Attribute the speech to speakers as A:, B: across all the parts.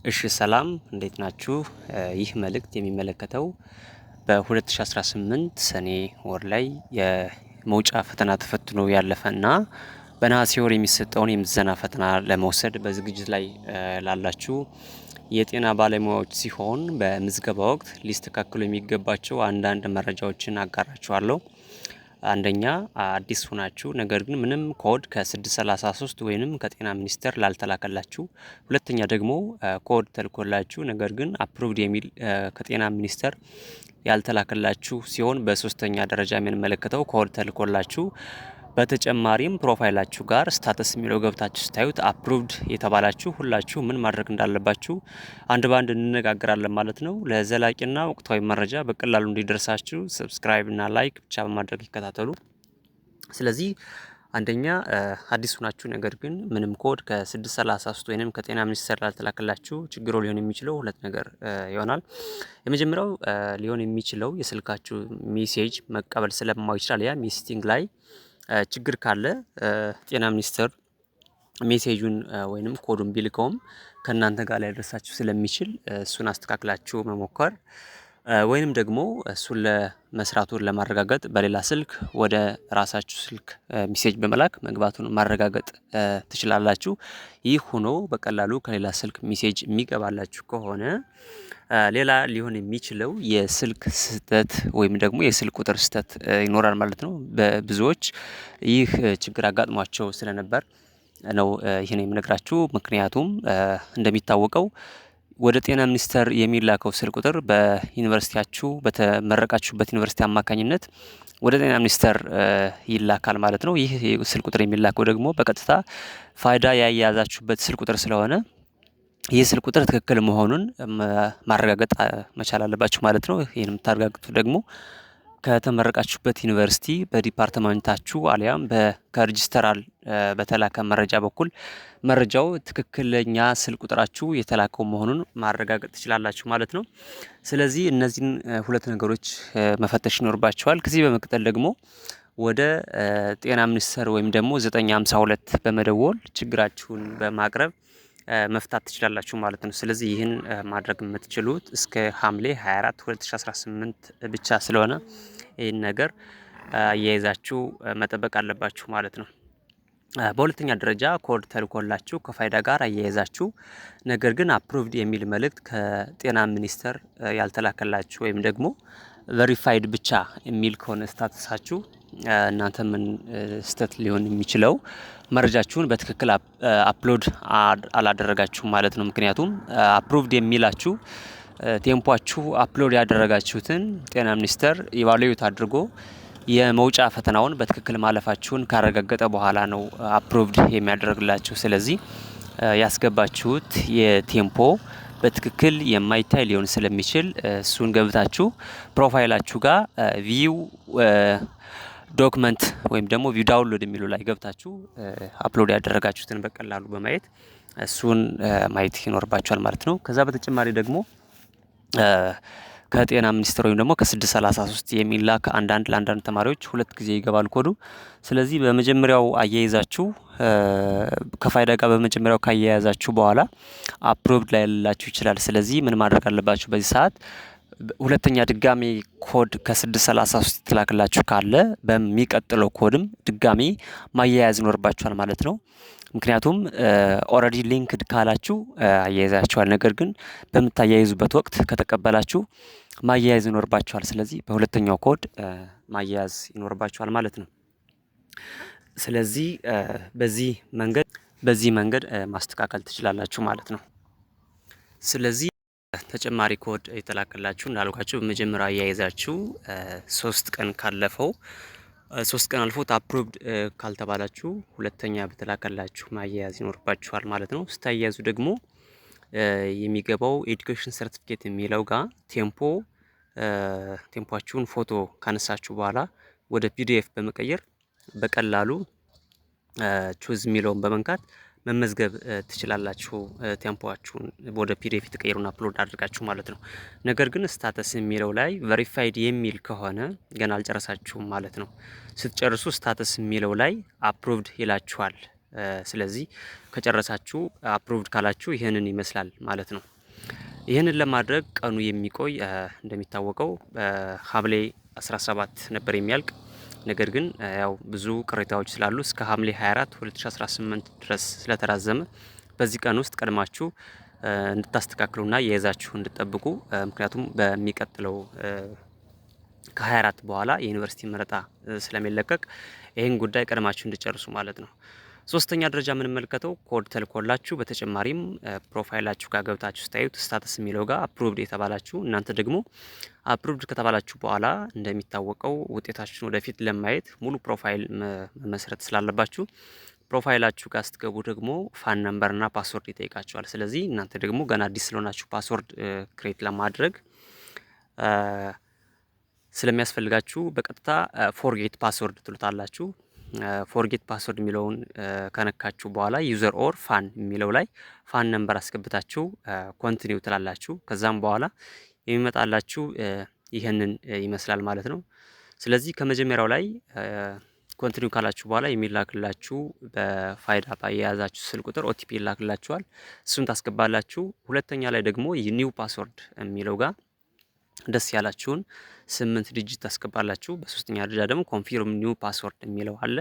A: እሺ ሰላም እንዴት ናችሁ? ይህ መልእክት የሚመለከተው በ2018 ሰኔ ወር ላይ የመውጫ ፈተና ተፈትኖ ያለፈና በነሐሴ ወር የሚሰጠውን የምዘና ፈተና ለመውሰድ በዝግጅት ላይ ላላችሁ የጤና ባለሙያዎች ሲሆን፣ በምዝገባ ወቅት ሊስተካከሉ የሚገባቸው አንዳንድ መረጃዎችን አጋራችኋለሁ። አንደኛ፣ አዲስ ሁናችሁ ነገር ግን ምንም ኮድ ከ633 ወይንም ከጤና ሚኒስቴር ላልተላከላችሁ። ሁለተኛ ደግሞ ኮድ ተልኮላችሁ ነገር ግን approved የሚል ከጤና ሚኒስቴር ያልተላከላችሁ ሲሆን፣ በሶስተኛ ደረጃ የምንመለከተው ኮድ ተልኮላችሁ በተጨማሪም profile ኣችሁ ጋር status የሚለው ገብታችሁ ስታዩት approved የተባላችሁ ሁላችሁ ምን ማድረግ እንዳለባችሁ አንድ በአንድ እንነጋገራለን ማለት ነው። ለዘላቂና ወቅታዊ መረጃ በቀላሉ እንዲደርሳችሁ subscribe እና like ብቻ በማድረግ ይከታተሉ። ስለዚህ አንደኛ፣ አዲስ ሁናችሁ ነገር ግን ምንም ኮድ ከ633 ወይንም ከጤና ሚኒስቴር ላልተላከላችሁ ችግሩ ሊሆን የሚችለው ሁለት ነገር ይሆናል። የመጀመሪያው ሊሆን የሚችለው የስልካችሁ message መቀበል ስለማይችል አሊያም የ setting ላይ ችግር ካለ ጤና ሚኒስቴር message ኡን ወይንም ኮዱን ቢልከውም ከእናንተ ጋር ላይደርሳችሁ ስለሚችል እሱን አስተካክላችሁ መሞከር፣ ወይንም ደግሞ እሱን ለመስራቱን ለማረጋገጥ በሌላ ስልክ ወደ ራሳችሁ ስልክ message በመላክ መግባቱን ማረጋገጥ ትችላላችሁ። ይህ ሆኖ በቀላሉ ከሌላ ስልክ message የሚገባላችሁ ከሆነ ሌላ ሊሆን የሚችለው የስልክ ስህተት ወይም ደግሞ የስልክ ቁጥር ስህተት ይኖራል ማለት ነው። በብዙዎች ይህ ችግር አጋጥሟቸው ስለነበር ነው ይህን የምነግራችሁ። ምክንያቱም እንደሚታወቀው ወደ ጤና ሚኒስቴር የሚላከው ስልክ ቁጥር በዩኒቨርሲቲያችሁ በተመረቃችሁበት ዩኒቨርሲቲ አማካኝነት ወደ ጤና ሚኒስቴር ይላካል ማለት ነው። ይህ ስልክ ቁጥር የሚላከው ደግሞ በቀጥታ ፋይዳ ያያዛችሁበት ስልክ ቁጥር ስለሆነ ይህ ስልክ ቁጥር ትክክል መሆኑን ማረጋገጥ መቻል አለባችሁ ማለት ነው። ይህን የምታረጋግጡት ደግሞ ከተመረቃችሁበት ዩኒቨርሲቲ በ department ኣችሁ አሊያም ከሬጅስተራል በተላከ መረጃ በኩል መረጃው ትክክለኛ ስልክ ቁጥራችሁ የተላከው መሆኑን ማረጋገጥ ትችላላችሁ ማለት ነው። ስለዚህ እነዚህን ሁለት ነገሮች መፈተሽ ይኖርባችኋል። ከዚህ በመቀጠል ደግሞ ወደ ጤና ሚኒስቴር ወይም ደግሞ 952 በመደወል ችግራችሁን በማቅረብ መፍታት ትችላላችሁ ማለት ነው። ስለዚህ ይህን ማድረግ የምትችሉት እስከ ሐምሌ 24 2018 ብቻ ስለሆነ ይህን ነገር አያይዛችሁ መጠበቅ አለባችሁ ማለት ነው። በሁለተኛ ደረጃ ኮድ ተልኮላችሁ ከፋይዳ ጋር አያይዛችሁ ነገር ግን approved የሚል መልእክት ከጤና ሚኒስቴር ያልተላከላችሁ ወይም ደግሞ verified ብቻ የሚል ከሆነ status ኣችሁ፣ እናንተ ምን ስህተት ሊሆን የሚችለው መረጃችሁን በትክክል upload አላደረጋችሁም ማለት ነው። ምክንያቱም approved የሚላችሁ tempo ኣችሁ upload ያደረጋችሁትን ጤና ሚኒስቴር evaluate አድርጎ የመውጫ ፈተናውን በትክክል ማለፋችሁን ካረጋገጠ በኋላ ነው approved የሚያደርግላችሁ። ስለዚህ ያስገባችሁት የ tempo በትክክል የማይታይ ሊሆን ስለሚችል እሱን ገብታችሁ profile ኣችሁ ጋር view document ወይም ደግሞ view download የሚሉ ላይ ገብታችሁ upload ያደረጋችሁትን በቀላሉ በማየት እሱን ማየት ይኖርባችኋል ማለት ነው። ከዛ በተጨማሪ ደግሞ ከጤና ሚኒስቴር ወይም ደግሞ ከ633 የሚላክ አንዳንድ ለአንዳንድ ተማሪዎች ሁለት ጊዜ ይገባል ኮዱ። ስለዚህ በመጀመሪያው አያይዛችሁ ከፋይዳ ጋር በመጀመሪያው ካያያዛችሁ በኋላ approved ላይላችሁ ይችላል። ስለዚህ ምን ማድረግ አለባችሁ በዚህ ሰዓት? ሁለተኛ ድጋሚ ኮድ ከ633 የተላከላችሁ ካለ በሚቀጥለው ኮድም ድጋሚ ማያያዝ ይኖርባችኋል ማለት ነው። ምክንያቱም already linked ካላችሁ አያይዛችኋል። ነገር ግን በምታያይዙበት ወቅት ከተቀበላችሁ ማያያዝ ይኖርባችኋል። ስለዚህ በሁለተኛው ኮድ ማያያዝ ይኖርባችኋል ማለት ነው። ስለዚህ በዚህ መንገድ ማስተካከል ትችላላችሁ ማለት ነው። ስለዚህ ተጨማሪ ኮድ የተላከላችሁ እንዳልኳችሁ በመጀመሪያ አያይዛችሁ 3 ቀን ካለፈው፣ 3 ቀን አልፎት approved ካልተባላችሁ ሁለተኛ በተላከላችሁ ማያያዝ ይኖርባችኋል ማለት ነው። ስታያያዙ ደግሞ የሚገባው education certificate የሚለው ጋር tempo ኣችሁን ፎቶ ካነሳችሁ በኋላ ወደ PDF በመቀየር በቀላሉ choose የሚለውን በመንካት መመዝገብ ትችላላችሁ። Tempo ኣችሁን ወደ PDF የተቀየሩን upload አድርጋችሁ ማለት ነው። ነገር ግን status የሚለው ላይ verified የሚል ከሆነ ገና አልጨረሳችሁም ማለት ነው። ስትጨርሱ status የሚለው ላይ approved ይላችኋል። ስለዚህ ከጨረሳችሁ approved ካላችሁ ይህንን ይመስላል ማለት ነው። ይህንን ለማድረግ ቀኑ የሚቆይ እንደሚታወቀው ሐምሌ 17 ነበር የሚያልቅ። ነገር ግን ያው ብዙ ቅሬታዎች ስላሉ እስከ ሐምሌ 24 2018 ድረስ ስለተራዘመ በዚህ ቀን ውስጥ ቀድማችሁ እንድታስተካክሉና የያዛችሁ እንድትጠብቁ፣ ምክንያቱም በሚቀጥለው ከ24 በኋላ የዩኒቨርሲቲ መረጣ ስለሚለቀቅ ይህን ጉዳይ ቀድማችሁ እንድጨርሱ ማለት ነው። ሶስተኛ ደረጃ የምንመለከተው ኮድ ተልኮላችሁ በተጨማሪም profile ኣችሁ ጋር ገብታችሁ ስታዩት status የሚለው ጋር approved የተባላችሁ፣ እናንተ ደግሞ approved ከተባላችሁ በኋላ እንደሚታወቀው ውጤታችሁን ወደፊት ለማየት ሙሉ profile መመስረት ስላለባችሁ profile ኣችሁ ጋር ስትገቡ ደግሞ FAN number ና password ይጠይቃችኋል። ስለዚህ እናንተ ደግሞ ገና አዲስ ስለሆናችሁ password create ለማድረግ ስለሚያስፈልጋችሁ በቀጥታ forget password ትሉታላችሁ። Forget password የሚለውን ከነካችሁ በኋላ user or FAN የሚለው ላይ FAN number አስገብታችሁ continue ትላላችሁ። ከዛም በኋላ የሚመጣላችሁ ይህንን ይመስላል ማለት ነው። ስለዚህ ከመጀመሪያው ላይ continue ካላችሁ በኋላ የሚላክላችሁ በፋይዳ የያዛችሁ ስልክ ቁጥር OTP ይላክላችኋል። እሱን ታስገባላችሁ። ሁለተኛ ላይ ደግሞ new password የሚለው ጋር ደስ ያላችሁን 8 digit ታስገባላችሁ። በሶስተኛ ደረጃ ደግሞ confirm new password የሚለው አለ።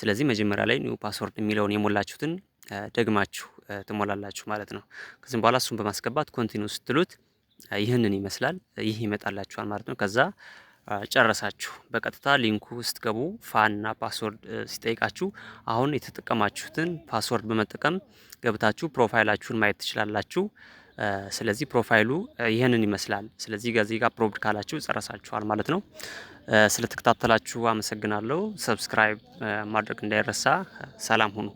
A: ስለዚህ መጀመሪያ ላይ new password የሚለውን የሞላችሁትን ደግማችሁ ትሞላላችሁ ማለት ነው። ከዚህም በኋላ እሱን በማስገባት continue ስትሉት ይህንን ይመስላል። ይህ ይመጣላችኋል ማለት ነው። ከዛ ጨረሳችሁ። በቀጥታ link ኡ ስትገቡ FAN ና password ሲጠይቃችሁ አሁን የተጠቀማችሁትን password በመጠቀም ገብታችሁ profile ኣችሁን ማየት ትችላላችሁ። ስለዚህ profile ኡ ይህንን ይመስላል። ስለዚህ ከዚህ ጋር approved ካላችሁ ጨረሳችኋል ማለት ነው። ስለተከታተላችሁ አመሰግናለሁ። Subscribe ማድረግ እንዳይረሳ። ሰላም ሁኑ።